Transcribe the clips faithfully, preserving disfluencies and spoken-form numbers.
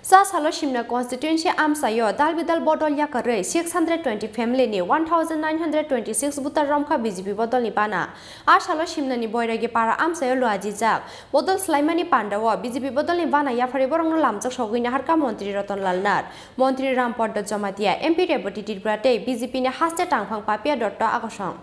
Cha salo Simna constituency amchaio dal bidal bodol yakarwi six hundred twenty family ni one thousand nine hundred twenty-six voter romkha B J P bodolni bana. A salo Simnani Boiragi para amchaio luajijak bodol swlaimani pandao B J P bodolni bana yapharwi borokno lamjak sogwi naharkha Montri Ratan Lal Nath, Montri Ram Padda Jamatia, M P Rebati Tripura tei B J P ni haste tangphang Papia Dotto akosong.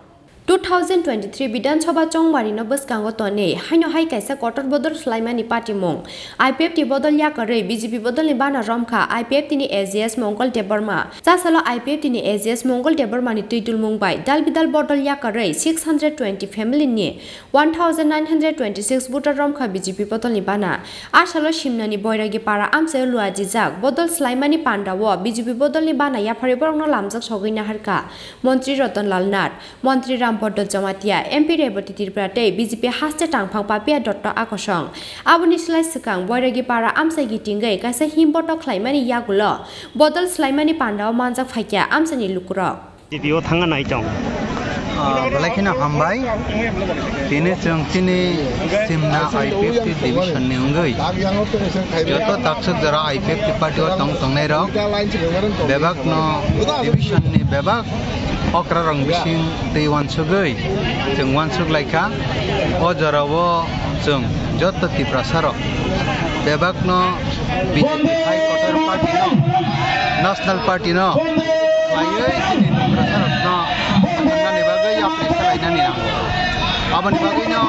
Two thousand twenty-three Bidhan Sabha chongbarino bwskango tonwi haino hai kaisa kotor bodol swlaimani patimung. I P F T bodol yakarwi B J P bodolni bana romkha I P F T ni A G S Mongol Debbarma. Cha salo I P F T ni A G S Mongol Debbarmani twi tulmung bai dal bidal bodol yakarwi six hundred twenty family ni one thousand nine hundred twenty-six voter romkha B J P bodolni bana. A salo Simnani Boiragi para amchaio luajijak bodol swlaimani pandao B J P bodolni bana yapharwi borokno lamjak sogwi naharkha Montri Ratan Lal Nath, Montri Ram Padda Jamatia, M P Rebati Tripura tei B J P haste tangphang Papia Dotto akosong. Aboni slai swkang Boiragi para amchai gitingwi kaisa himbotok khlaimani yagulo bodol swlaimani pandao manjak phaikha amchaini lukurok. G P O thangna nai tong. Ah, belai kheno hambai. Tini chwng chini Simna I P F T division ni wngwi joto taksuk jora I P F T party o tong tongnai rok bebak no division ni bebak okra rok bising twi wansugwi chwng wansuk laikha. O jora o chwng joto Tiprasa rok bebak no B J P hai kotor party no, National Party no, mayui chini Tiprasa rok no thangna ni bagwi yapri salainani nango. Aboni bagwi no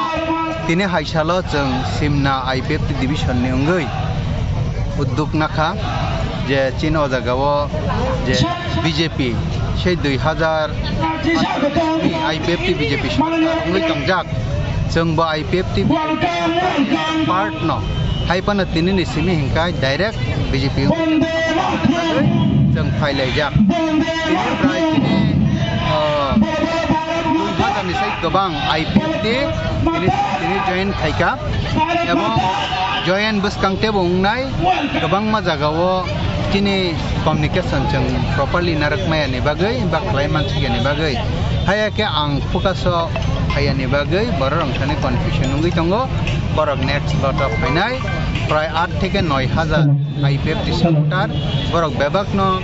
tini hai salo chwng Simna I P F T division ni wngwi udduk nakha je chini o jaga o je B J P sei dui hazar I P F T B J P sorkar wngwi tongjak. Chwng bo I P F T part no, hai phano tini ni simi hingkai direct B J P wngwi chwng phailaijak. Tini prai tini, ah, dui hazar ni sai kwbang I P F T tini, tini join khaikha. Ebo join bwskang tebo wngnai kwbangma jagao chini communication chwng properly narwk maya ni bagwi ba khlai mansukya ni bagwi. Haya khe ang focus o phaiya ni bagwi borok rok thani confusion wngwi tongo. Borok next lot o phainai prai aat theke noi hazar I P F T supporter borok bebak no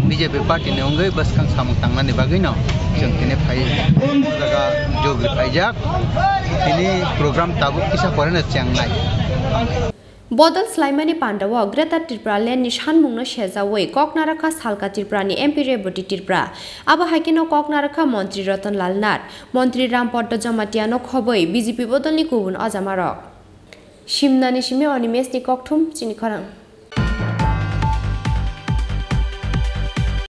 B J P party ni wngwi bwskang samung tangnani bagwi no chwng tini phai o jaga jogri phaijak. Tini program tabuk kisa pore no chengnai. Bodol swlaimani pandao Greater Tripura Land ni sanmungno sejawi kok narakha salka Tripura ni M P Rebati Tripura. Abo hai kheno kok narakha Montri Ratan Lal Nath, Montri Ram Padda Jamatia no khobwi B J P bodolni kubun ojamarok. Simnani simi Animesh ni kokthum chini khorang.